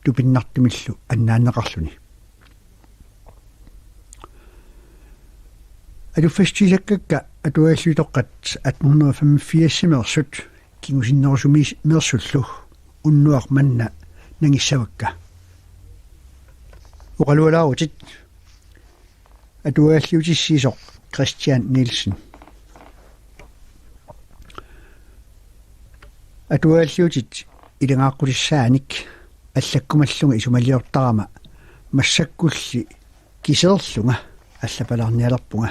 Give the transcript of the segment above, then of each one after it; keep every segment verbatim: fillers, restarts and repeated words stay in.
tupinnartumillu annaanneqarluni. Aluffassutigisakkakka atuagallitoqqat atten hundrede femogfirsimeersut kingusinnerusumiis-, meersullu unnuaq manna nangissavakka. Oqalualaarutit atuagalliutissiisoq Christian Nielsen. Atuagalliutit ilanngaaqqutissaanik allakkumallunga isumaliortarama massakkulli kiseerlunga allapalaarnialerpunga.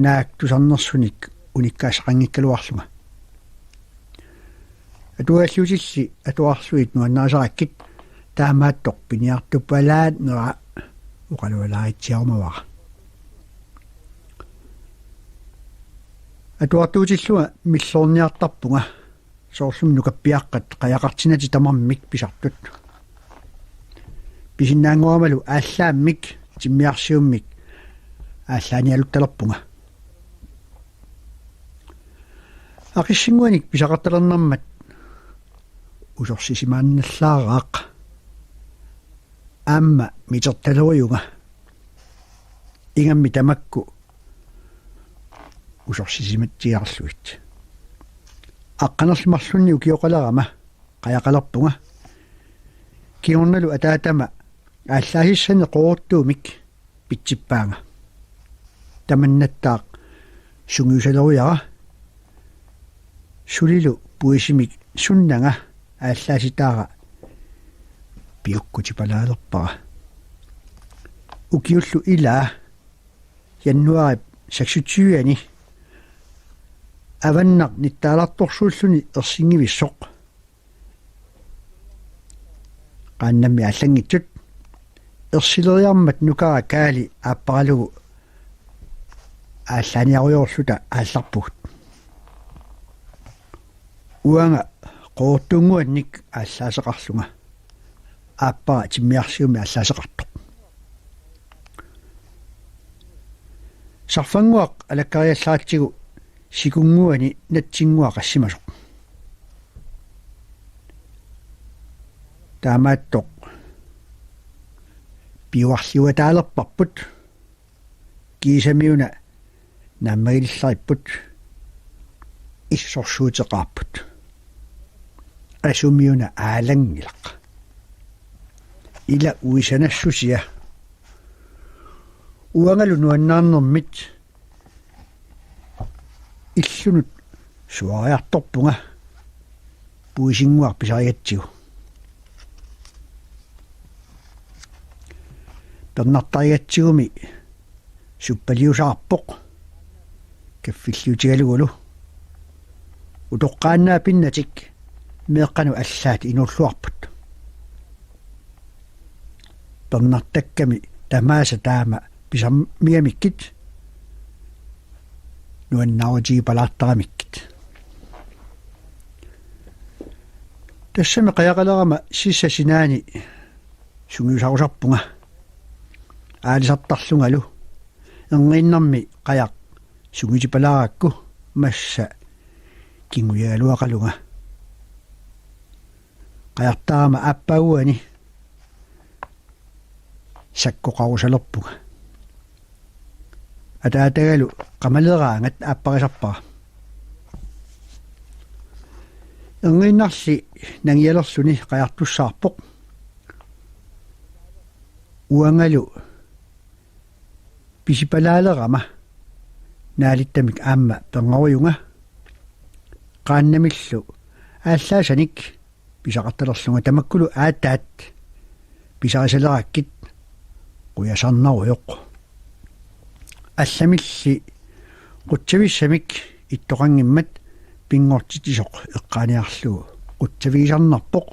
Naak tusarnersunik unikkaassaqanngikkaluarlunga. Atuagalliutilli atuarlugit nuannarisarakkit, taamaattoq piniartupalaannera oqalualaaritsiarumavara. Atuartuutillunga milloorniartarpunga, soorlumi nukappiaqqat qajaqartinnatik tamarmik pisartut. Pisinnaanngoramali aallaammik timmiarsiummik aallaanialuttalerpunga. Aqissinnguanik pisaqartalernermat usorsisimaannallaaraaq. Aamma mitertalerujunga. Ingammik tamakku usorsisimatsiarlugit. Aqqanerli marlunnik ukioqalerama qajaqalerpunga. Kingornalu ataatama aallaasissani qoortuumik pitsippaanga. Tamannattaaq sungiusalerujara. Sulilu puisimik sunnanga aallaasitaara piukkutipalaalerpara. Ukiullu ilaa januaarip seksogtyve-ani avannaq nittaalartorsuulluni ersinngivissoq. Qaannammi aallanngitsut ersileriarmat nukara Kaali aapparalugu aallaaniarujoorluta aallarpugut. Uanga qoortuunnguannik aallaaseqarlunga. Aappara timmiarsiummi aallaaseqartoq. Sarfannguaq alakkariallaratsigu sikunnguani natsinnguaq qassimasoq. Taamaattoq piuarliuataalerparput. Kiisamiuna naammagilillarput, issorsuuteqaarput. Asumiuna aalanngilaq. Ila uisanassusia. Uangalu nuannaarnermit illunut suariartorpunga puisinnguaq pisarigatsigu. Pernartarigatsigumi suppaliusaarpoq kaffilliutigalugulu. Utoqqaannaa pinnatik meeqqanut allaat inuulluarput. Pernartakkami tamaasa taama pisarmigamikkit nuannaarutigipalaartaramikkit. Tassami qajaqalerama sissap sinaani sungiusarusarpunga aalisartarlungalu. Erniinnarmi qajaq sungiutipalaarakku massa kingujagaluaqalunga. Qajartaarama aappaaguani sakkoqarusalerpunga. Ataatagalu qamaleraangat aapparisarpara. Erniinnarli nangialerluni qajartussaarpoq. Uangalu pisipalaalerama naalittamik aamma pernarujunga. Qaannamillu aallaasanik pisaqartalerlunga, tamakkulu aataat pisarisalerakkit qujasarnarujoq. Allamilli qutsavissamik ittoqanngimmat pinngortitsisoq eqqaaniarlugu qutsavigisarnarpoq.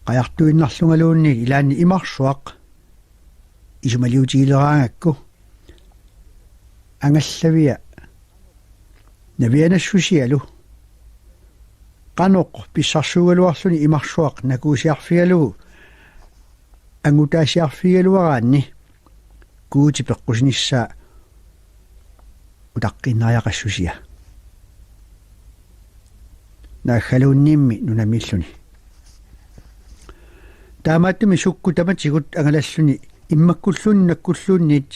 Qajartuinnarlungaluunniit ilaanni imarsuaq isumaliutigileraangakku angallavia navianassusialu qanoq pissarsuugaluarluni imarsuaq nakuusiarfigalugu angutaasiarfigigaluaraanni Guuti peqqusinissaa utaqqiinnariaqassusia. Naaggaluunniimmi nunamiilluni. Taamaattumik sukkut tamatigut angalalluni immakkulluunniit nakkulluunniit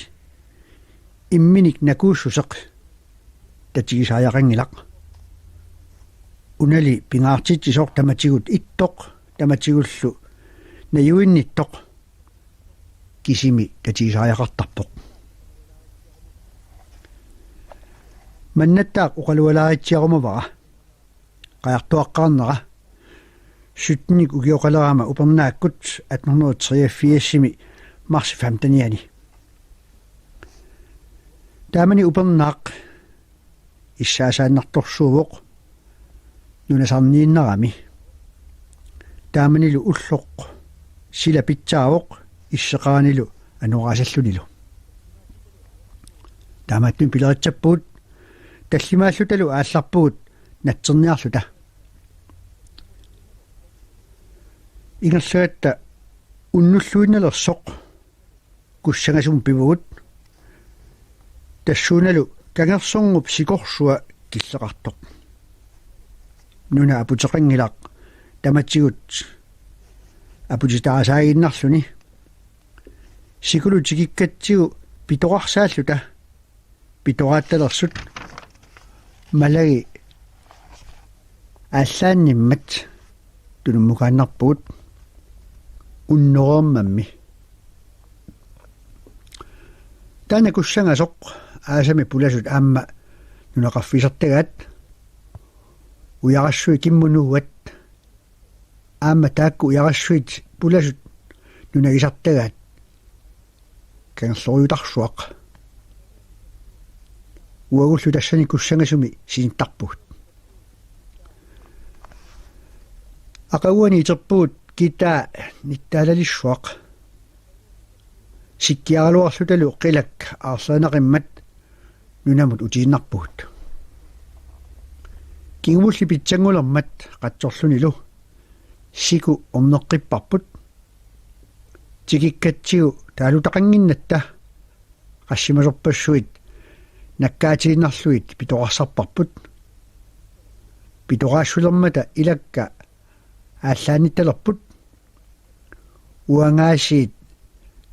imminik nakuussuseq tatigisariaqanngilaq. Unali pingaartitsisoq tamatigut ittoq, tamatigullu najuinnittoq kisimi tatigisariaqartarpoq. Mannattaaq oqalualaatsiarumavara qajartuaqqaarnera syttenik ukioqalerama Upernaakkut atten hundrede treogfirsimi marts femtenianni. Taamani Upernaaq issaasaannartorsuuvoq nunasarniinnarami. Taamanilu ulloq sila pitsaavoq isseqaranilu anoraasallunilu. Taamaattumik pileritsappugut tallimaallutalu aallarpugut natserniarluta. Ingerlagatta unnulluinnalersoq kussangasumut pivugut. Tassuunalu kangersorngup sikorsua killeqartoq. Nuna aputeqanngilaq tamatigut aputitaarisaaginnarluni. Sikulu tikikkatsigu pitoqarsaalluta pitoraattalersut malagi aallaannimmat tunummukaannarpugut unnoreermammi. Taanna kussangasoq aasami pulasut aamma nunaqarfigisartagaat ujarassuit kimmut nuuat aamma taakku ujarassuit pulasut nunagisartagaat kangerloriutarsuaq. Uagullu tassani kussangasumi sinittarpugut. Aqaguani iterpugut kitaa nittaalalissuaq. Sikkiaraluarlutalu qilak aarlerinaqimmat nunamut utiinnarpugut. Kingumulli pitsanngulermat qatsorlunilu siku orneqqipparput. Tikikkatsigu taalutaqannginnatta qassimasorpassuit nakkaatiinnarlugit pitoqarsarparput. Pitoqaassulermata ilakka aallaannittalerput uangaasiit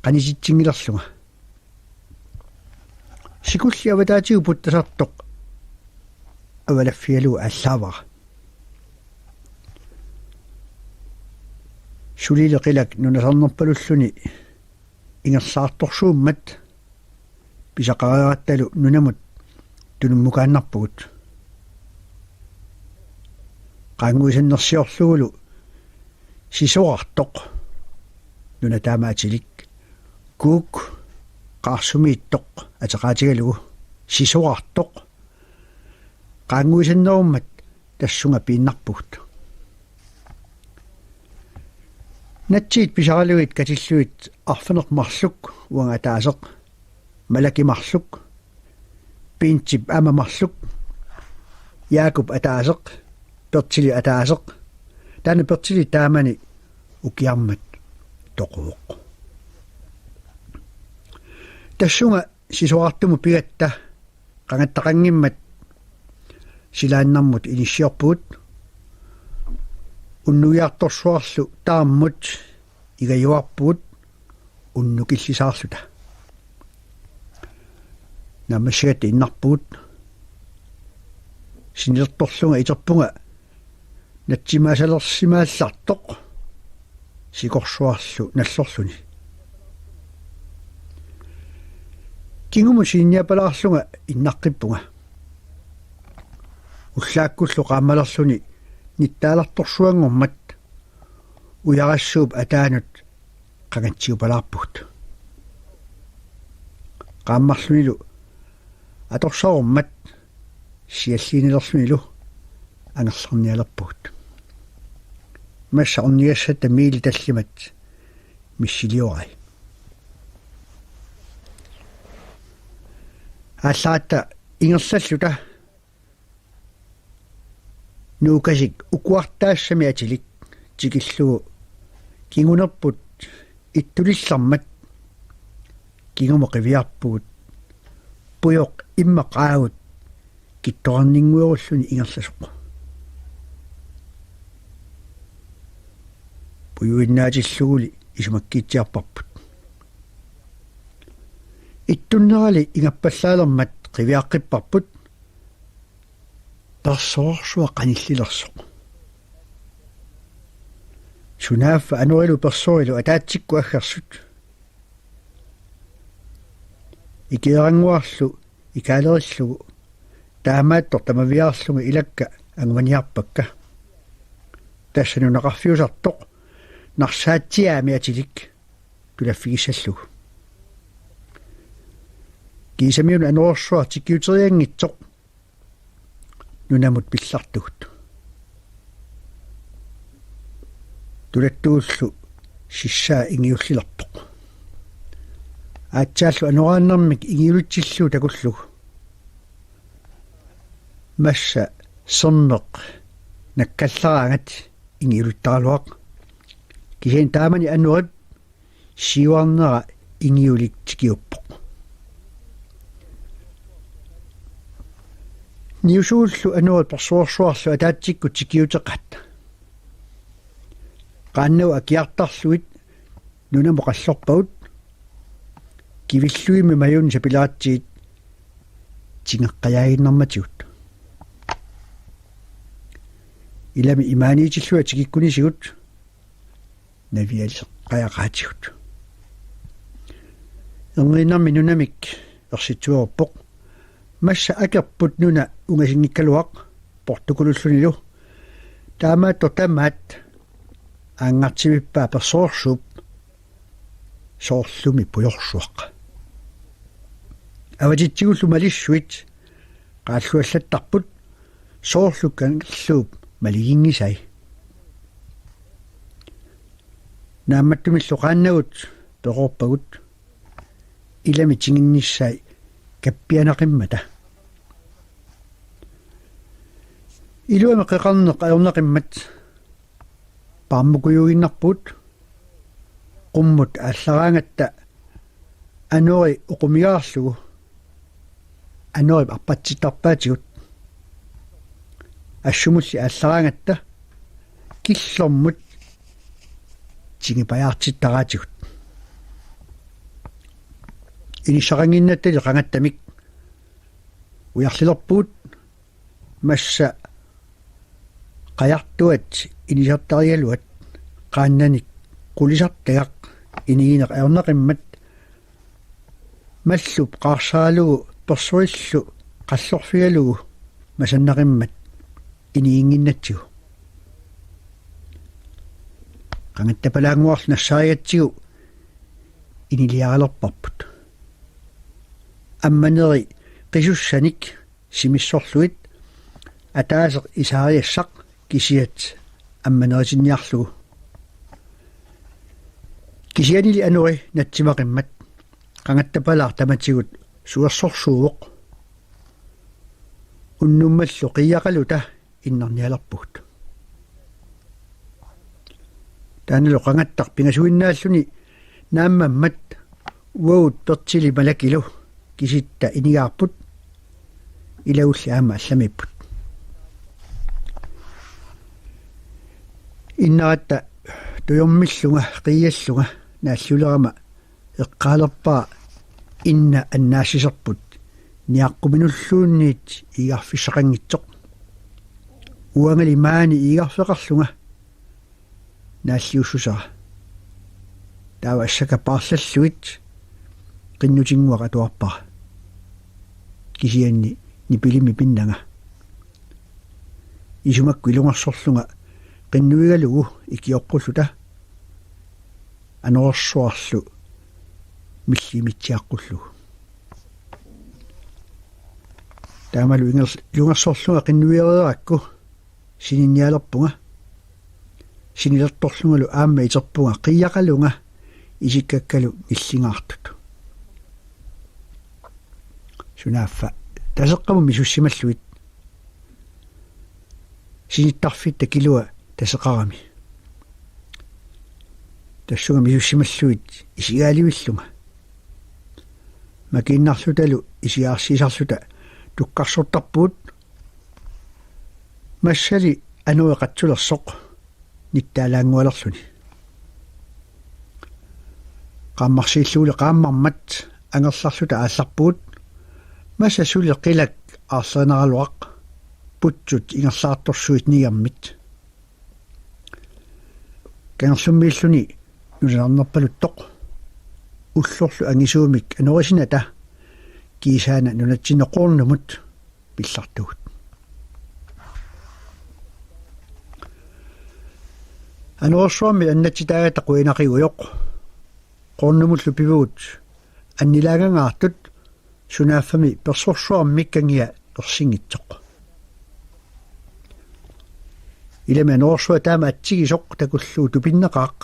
qanititsinngilerlunga. Sikulli avataatigut puttasartoq avalaffigalugu aallaavara. Sulili qilak nunasarnerpalulluni ingerlaartorsuummat pisaqareerattalu nunamut tunummukaannarpugut. Qaannguisannersiorlugulu sisorartoq nuna taama atilik Kuuk Qaarsumiittoq ateqaatigalugu sisorartoq qaannguisannerummat tassunga piinnarpugut. Natsiit pisaralugit katillugit arfineq-marluk uanga ataaseq, Malaki-marluk, Piintip aamma marluk, Jaakup ataaseq, Pertili ataaseq, taanna Pertili taamani ukiarmat toquvoq. Tassunga sisorartumut pigatta qangattaqanngimmat silaannarmut inissiorpugut. Unnuiartorsuarlu taarmut igajuarpugut unnukillisaarluta. Naammassigatta innarpugut. Sinilertorlunga iterpunga natsimaasalersimaallartoq sikorsuarlu nallorluni. Kingumut sininniapalaarlunga innaqqippunga. Ullaakkullu qaammalerluni nittaalertorsuanngormat ujarassuup ataanut qangatsiupalaarpugut. Qaammarlunilu atorsarummat sialliinnarlunilu angerlarnialerpugut. Massa ornigassatta miili tallimat missiliorai. Aallaaratta ingerlalluta Nuukasik ukuartaassami atilik tikillugu kingunerput ittulillarmat kingumut qiviarpugut pujoq immaqa aagut kittorarninnguerulluni ingerlasoq. ujuinnaatilluguli isumakkiitsiarparput. Ittunnerali ingappallaalermat qiviaqqipparput persoorsuaq qanillilersoq. Sunaaffa anorilu persorilu ataatsikkut aggersut. Ikiorannguarlu ikaalerillugu taamaattoq tamaviaarlunga ilakka angumaniarpakka. Tassa nunaqarfiusartoq narsaatsiaami atilik tulaffigissallugu. Kiisamiuna anorersuaq tikiuterianngitsoq nunamut pillartugut. Tulattugullu sissaa ingiullilerpoq. Aatsaallu anoraannarmik ingiulitsillugu takullugu. Massa sermeq nakkallaraangat ingiulittaraluaq. Kisianni taamani anorip siuarnera ingiulik tikiuppoq. Niusugullu anorip persoorsuarlu ataatsikkut tikiuteqaat. Qaannagut akiartarlugit nunamut qallorpagut, kivillugimmi majunnut sapileratsigu tingeqqajaaginnarmatigut. Ilami imaaniitillugit tikikkunisigut navialeqqajaqaatigut. Erniinnarmi nunamik ersitsueruppoq. Massa akerput nuna ungasinngikkaluaq portukulullunilu. Taamaattoq tamaat aanngartivippaa persoorsuup soorlumi pujorsuaq. Avatitsigullu malissuit qaalluallattarput soorlu kalluup maliginngisai. Naammattumillu qaannagut peroorpagut ilami tinginnissai kappianaqimmata. Iluamik qeqarneq ajornaqimmat paarmukujuinnarpugut. Qummut aallaraangatta anori oqumigaarlugu anorip arpatsittarpaatigut. Assumulli aallaraangatta killormut tingipajaartittaraatigut. Inissaqannginnattali qangattamik ujarlilerpugut. Massa qajartuat inisartarigaluat qaannanik qulisartagaq inigineq ajornaqimmat mallup qaarsaralugu persorillu qallorfigalugu masannaqimmat iniginnginnatsigu. Qangattapalaannguarlu nassaarigatsigu iniliaralerparput. Ammaneri qisussanik simissorlugit ataaseq isaariassaq kisiat ammaneritinniarlugu. Kisiannili anori natsimaqimmat qangattapalaaq tamatigut suersorsuuvoq. Unnummallu qiiaqaluta innarnialerpugut. Taannalu qangattaq pingasuinnaalluni naammammat uagut Bertili Malakilu kisitta inigaarput, ilagulli aamma allamiipput. Innaratta tujormillunga qiiallunga naalliulerama eqqaalerpara inna annaassiserput niaqquminulluunniit iigarfissaqanngitsoq. Uangali maani iigarfeqarlunga naalliussusara. Taava assakka paarlallugit qinnutinnguaq atuarpara. Kisianni nipilimmik pinnanga. Isumakkut ilungersorlunga qinnuigalugu ikioqqulluta anorersuarlu milliimitsiaqqullugu. Taamalu inger-, ilungersorlunga qinnuiareerakku sininnialerpunga. Sinilertorlungalu aamma iterpunga qiiaqalunga isikkakkalu nillingaartut. Sunaaffa taseqqamut misussimallugit. Sinittarfitta kilua taseqarami. Tassunga misussimallugit isigaalivillunga. Makiinnarlutalu isigaarsiisarluta tukkarsortarpugut. Massali anori qatsulersoq nittaalaanngualerluni. Qaammarsiillugulu qaammarmat angerlarluta aallarpugut. Massa suli qilak aarlerinaraluaq, putsut ingerlaartorsuit nigermit. Kangerlummiilluni nunanarnerpaluttoq ullorlu angisuumik anorisinata kiisaana nunatsinnut Qoornumut pillartugut. Anorersuarmi annatsitaagata qujanaqigujoq Qoornumullu pivugut annilaangangaartut, sunaaffami persorsuarmik kangia ersinngitsoq. Ilami anorersuaq taama atsigisoq takullugu tupinnaqaaq.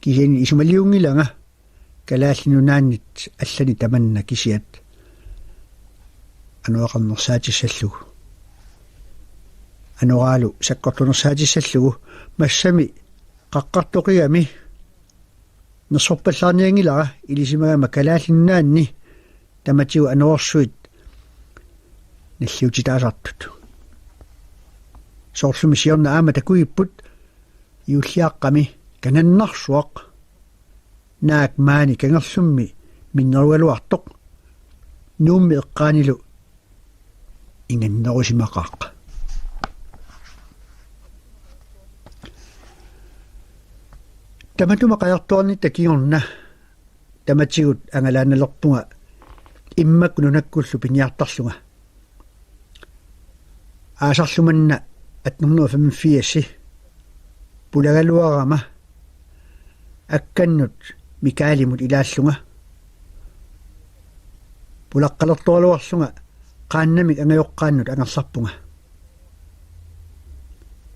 Kisianni isumaliunngilanga Kalaallit Nunaannit allani tamanna kisiat anoreqarnersaatissallugu. Anoraalu sakkortunersaatissallugu, massami qaqqartoqigami nersorpallaarnianngilara ilisimagama Kalaallit Nunaanni tamatigut anorersuit nalliutitaasartut. Soorlumi siorna aamma takugipput juulliaqqami kanannarsuaq, naak maani kangerlummi minnerugaluartoq, Nuummi eqqaanilu ingannerusimaqaaq. Tamatuma qajartuarnitta kingorna tamatigut angalaannalerpunga immakkut nunakkullu piniartarlunga. Aasarlu manna atten hundrede og femogfirs pulagaluarama Akkannut Mikaelimut ilaallunga. Pulaqqalertoraluarlunga qaannamik angajoqqaannut angerlarpunga.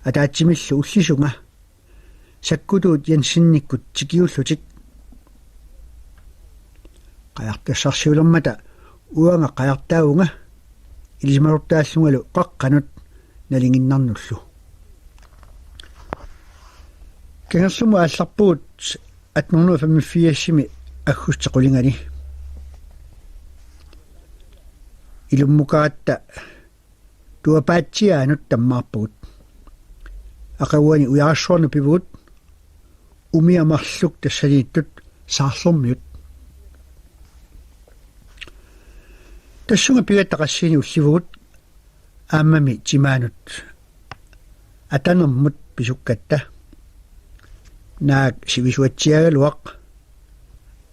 Ataatsimillu ullisunga Sakkutuut Jensenikkut tikiullutik. Qajartassarsiulermata uanga qajartaavunga ilisimasortaallungalu qaqqanut nalinginnarnullu. Kangerlumut aallarpugut atten hundrede og femogfirsimi aggustip qulingani. Ilummukaratta Tuapaatsiaanut tammaarpugut. Aqaguani Ujarassuarnut pivugut, umiaq marluk tassaniittut Saarlermiut. Tassunga pigatta qassiini ullivugut, aammami timaanut Atanermut pisukkatta. Naak sivisuatsiaagaluaq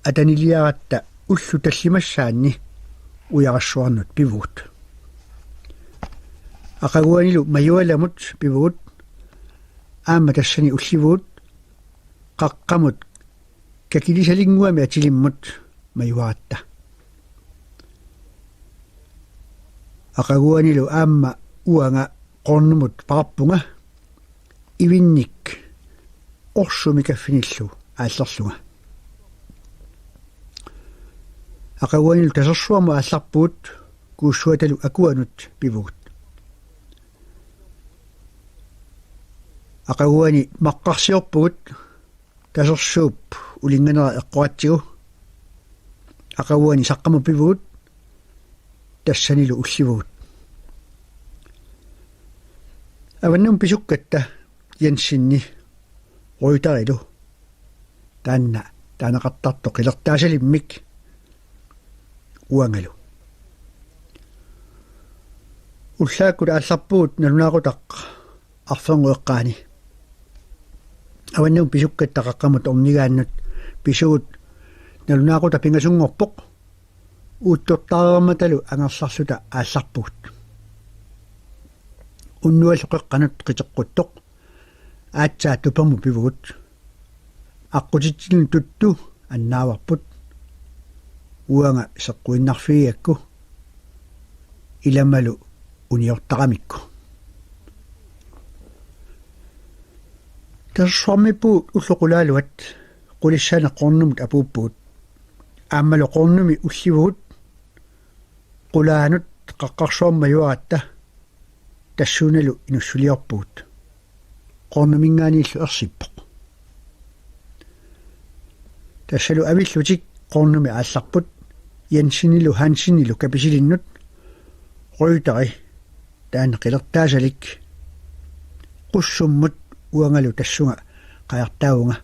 ataniliaratta ullut tallimassaanni Ujarassuarnut pivugut. Aqaguanilu Majualamut pivugut, aamma tassani ullivugut, qaqqamut Kakilisalinnguami atilimmut majuaratta. Aqaguanilu aamma uanga Qoornumut paarpunga, ivinnik orsumi kaffinillu aallerlunga. Aqaguanilu Tasersuarmut aallarpugut, Kuussuatalu Akuanut pivugut. Aqaguani maqqarsiorpugut, Tasersuup ulinnganera eqqoratsigu. Aqaguani Saqqamut pivugut, tassanilu ullivugut. Avannamut pisukkatta Jenseni Reuterilu, taanna taaneqartartoq qilertaasalimmik, uangalu. Ullaakkut aallarpugut nalunaaqutaq arferngup eqqaani. Avannamut pisukkatta qaqqamut ornigaannut pisugut nalunaaqutaq pingasunngorpoq, uuttortaareermatalu angerlarluta aallarpugut. Unnuallu qeqqanut qiteqquttoq aatsaat tupermut pivugut. Aqqutitsinnut tuttu annaavarput. Uanga seqquinnarfigigakku ilamalu uniortaramikku. Tasersuarmiippugut ullut qulaaluat qulissanik Qoornumut apuuppugut. Aammalu Qoornumi ullivugut, qulaanut Qaqqarsuarmut majuaratta, tassuunalu inussuliorpugut. Qoornuminngaanniillu ersippoq. Tassalu avillutik Qoornumi aallarput, Jensenilu Hansenilu kapisilinnut, Reuteri taanna qilertaasalik, Qussummut uangalu tassunga qajartaavunga.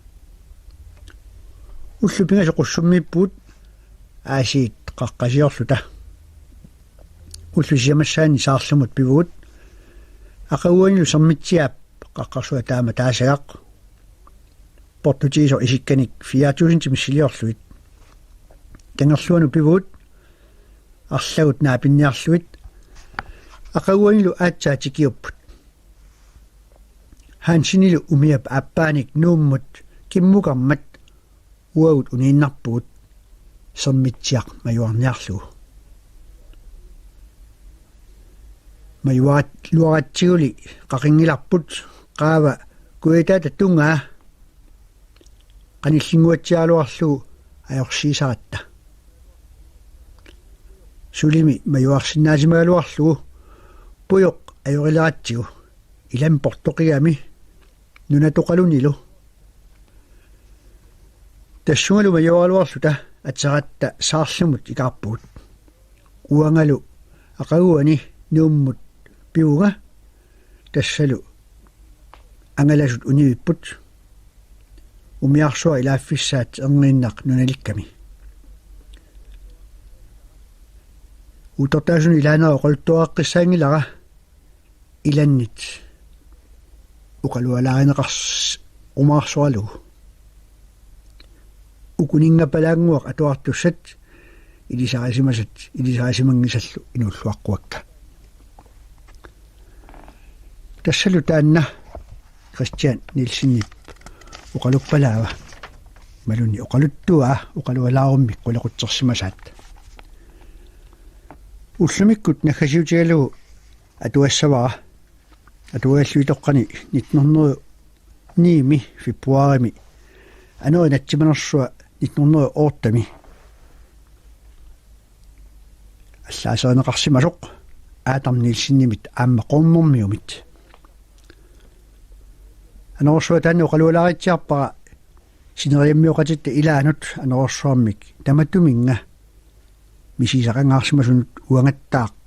Ullut pingasut Qussummiippugut aasiit qaqqasiorluta. Ullut sisamassaanni Saarlumut pivugut. Aqaguanilu Sermitsiaap qaqqarsuaq taama taasagaq. Portutigisoq isikkanik fire tusind missiliorlugit. Kangerluanut pivugut, arlagut naapinniarlugit. Aqaguanilu aatsaat tikiupput. Hansenilu umiap aappaanik Nuummut kimmukarmat uagut uniinnarpugut Sermitsiaq majuarniarlugu. Majuarat-, luaratsiguli qaqinngilarput qaava kujataata tungaa qanillinnguatsiaraluarlugu ajorsiisaratta. Sulimi majuarsinnaasimagaluarlugu pujoq ajorileratsigu ilami portoqigami nunatoqalunilu. Tassungalu majuaraluarluta ateratta Saarlumut ikaarpugut. Uangalu aqaguani Nuummut pivunga, tassalu angalasut univipput. Umiarsuaq ilaaffissaat erniinnaq nunalikkami. Uuttortaasunut ilaanera oqaluttuaqqissaanngilara ilannit oqalualaarineqars-, umaarsoralugu. Ukuninnga palaannguaq atuartussat ilisarisimasat ilisarisimanngisallu inuulluaqquakka. Tassalu taanna Christian Nielsenip oqaluppalaava. Imaluunniit oqaluttuaa oqalualaarummik qulequtsersimasaat. Ullumikkut naggasiutigalugu atugassavara. Atuagalluitoqqani nitten hundrede ni-mi februarimi anori natsimanersua nitten hundrede otte-mi allaaserineqarsimasoq Adam Nielsenimit aamma Qornermiumit. Anorersuaq taanna oqalualaaritsiarpara sineriammioqatitta ilaanut anorersuarmik tamatuminnga misigisaqangaarsimasunut uangattaaq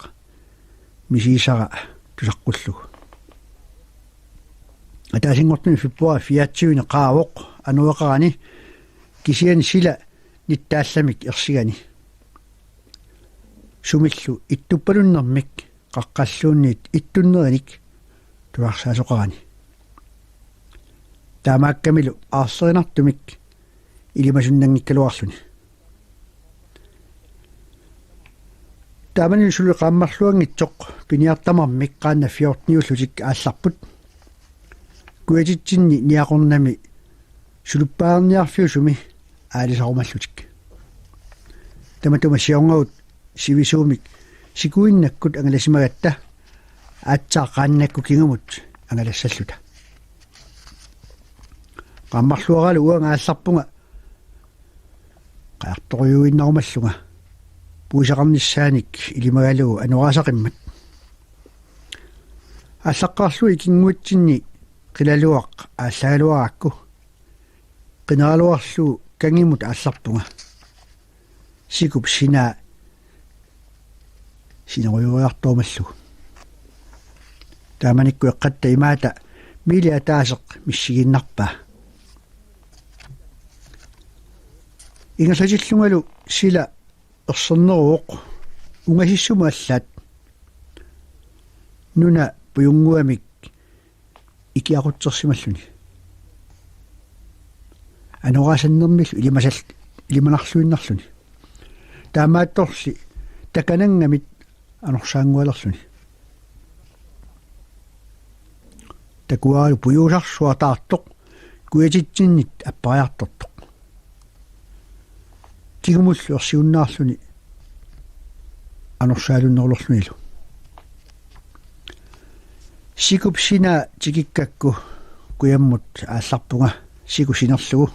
misigisara tusaqqullugu. Ataasinngortumi februar fireogtyve qaavoq anoreqarani kisianni sila nittaallamik ersigani. Sumillu ittuppalunnermik qaqqalluunniit ittunnerinik tusarsaasoqarani. Taamaakkamilu aarlerinartumik ilimasunnanngikkaluarluni. Taamani suli qaammarluanngitsoq piniartamarmik qaannat fjorteniullutik aallarput. Kujatitsinni niaqornami suluppaarniarfiusumi aalisarumallutik. Tamatuma siornavut sivisuumik sikuinnakkut angalasimagatta aatsaat qaannakkut kingumut angalassalluta. Qaammarluaralu uanga aallarpunga qajartorujuinnarumallunga puisaqarnissaanik ilimagalugu anoraasaqimmat. Aallaqqaarlugu ikinnguatsinni qilaluaq aallagaluarakku qineraluarlugu kangimut aallarpunga. Sikup sinaa sinerujoriartorumallugu. Taamanikkut eqqatta imaata miili ataaseq missigiinnarpaa. Ingerlatillungalu sila erserneruvoq ungasissumut allaat nuna pujunnguamik ikiaqutsersimalluni. Anoraasannermillu ilimasal-, ilimanarluinnarluni. Taamaattorli takananngamit anorsaanngualerluni. Takuaralu pujuusarsuaq taartoq kujatitsinnit appariartortoq. Kingumullu ersigunnaarluni anorsaalunnerulerlunilu. Sikup sinaa tikikkakku kujammut aallarpunga siku sinerlugu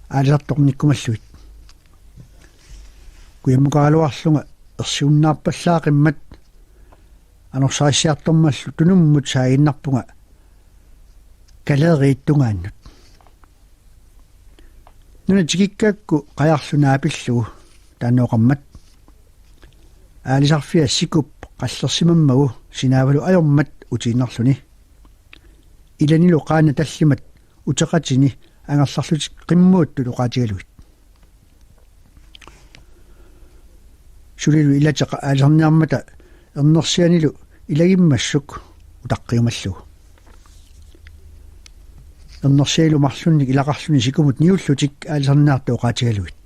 aalisartorniikkumallugit. Kujammukaraluarlunga ersigunnaarpallaaqimmat anorsarissiartormallu tunummut saaginnarpunga kaleriit tungaannut. Nuna tikikkakku qajarlu naapillugu taanna oqarmat aalisarfia sikup qallersimammagu sinaavalu ajormat utiinnarluni. Ilanilu qaannat tallimat uteqatini angerlarlutik qimmuuttut oqaatigalugit. Sulilu ilateqa aalisarniarmata ernersianilu ilagimmassuk utaqqiumallugu. Ernersianilu marlunnik ilaqarluni sikumut niullutik aalisarniartut oqaatigalugit.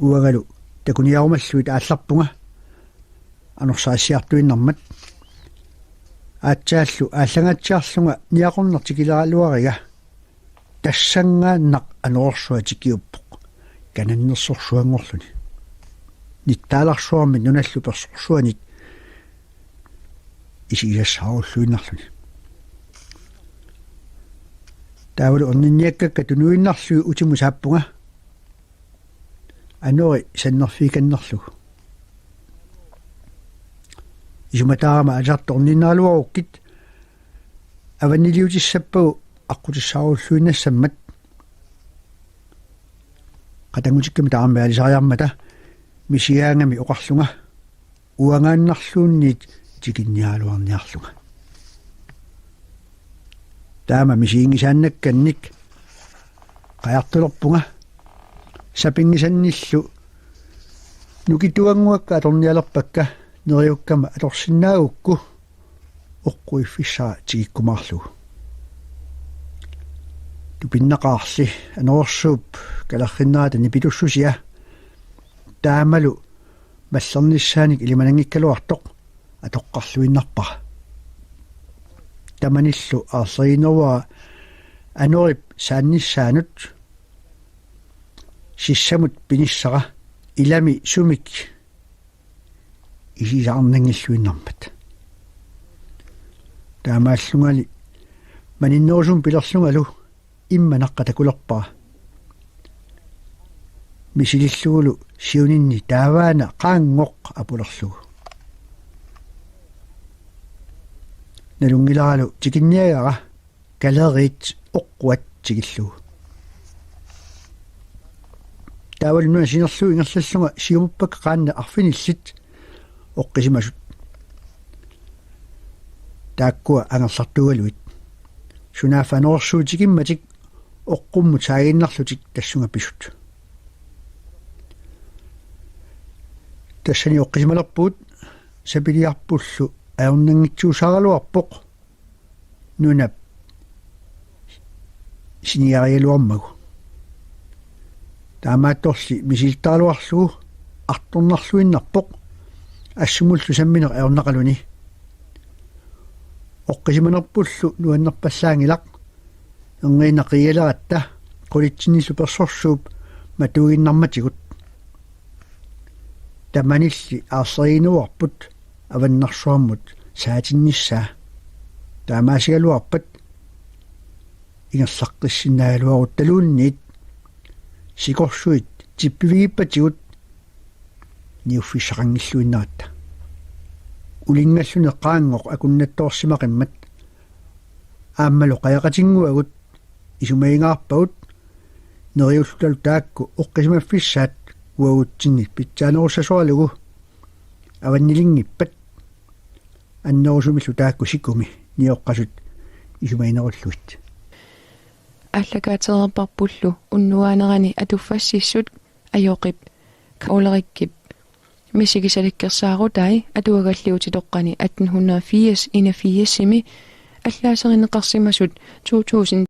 Uangalu takuniarumallugit aallarpunga anorsaasiartuinnarmat. Aatsaallu aallangaatsiarlunga niaqornaq tikileraluariga tassanngaannaq anorersuaq tikiuppoq kanannersorsuanngorluni. Nittaalarsuarmit nunallu persorsuanit isigisassaarulluinnarluni. Taavalu orninniakkakka tunuinnarlugit utimut saappunga. Anori sannerfiikannerlugu. Isumataarama aalisartut orninnaraluarukkit avanniliutissappagu aqqutissarulluinnassammat. Qatanngutikkami taarmi aalisariarmata misigaangami oqarlunga uangaannarluunniit tikinniaraluarniarlunga. Taama misiginngisaannakkannik qajartulerpunga sapinngisannillu nukituannguakka atornialerpakka neriukkama atorsinnaagukku oqquiffissara tikikkumaarlugu. Tupinnaqaarli anorersuup kalerrinnerata nipitussusia taamalu mallernissaanik ilimananngikkaluartoq atoqqarluinnarpara. Tamanillu aarleriinneruara anorip saannissaanut sissamut pinissara ilami sumik isigisaqarnanngilluinnarmat. Taamaallungali maninnerusumik pilerlungalu imma naqqa takulerpara. Misilillugulu siuninni taavaana qaanngoq apulerlugu. Nalunngilaralu tikinniagara kaleriit oqquat tikillugu. Taavalu nuna sinerlugu ingerlallunga siumuppakka qaannat arfinillit oqqisimasut. Taakkua angerlartuugalugit. Sunaaffa anorersuut tikimmatik oqqummut saaginnarlutik tassunga pisut. Tassani oqqisimalerpugut sapiliarpullu ajornanngitsuusaaraluarpoq nunap siniarigaluarmagu. Taamaattorli misilittaraluarlugu artornarluinnarpoq assumullu sammineq ajornaqaluni. Oqqisimanerpullu nuannerpallaanngilaq. Erngiinnaq qiigaleratta qulitsinnillu persorsuup matuinnarmatigut. Tamanilli aarleriinneruarput avannarsuarmut saatinnissaa. Taamaasigaluarpat ingerlaqqissinnaagaluaruttaluunniit sikorsuit tippivigippatigut niuffissaqanngilluinnaratta. Ulinngalluni qaanngoq akunnattoorsimaqimmat aammalu qajaqatinnguagut isumagingaarpagut neriullutalu taakku oqqisimaffissaat uagutsinnit pitsaanerussasoralugu avannilinngippat annerusumillu taakku sikumi nioqqasut isumaginerullugit. Aallakaatereerparpullu unnuaanerani atuffassissut ajoqip Ulrikkip misigisalikkersaarutai atuagalliutitoqqani atten hundrede firs enogfirsimi allaaserineqarsimasut to tusind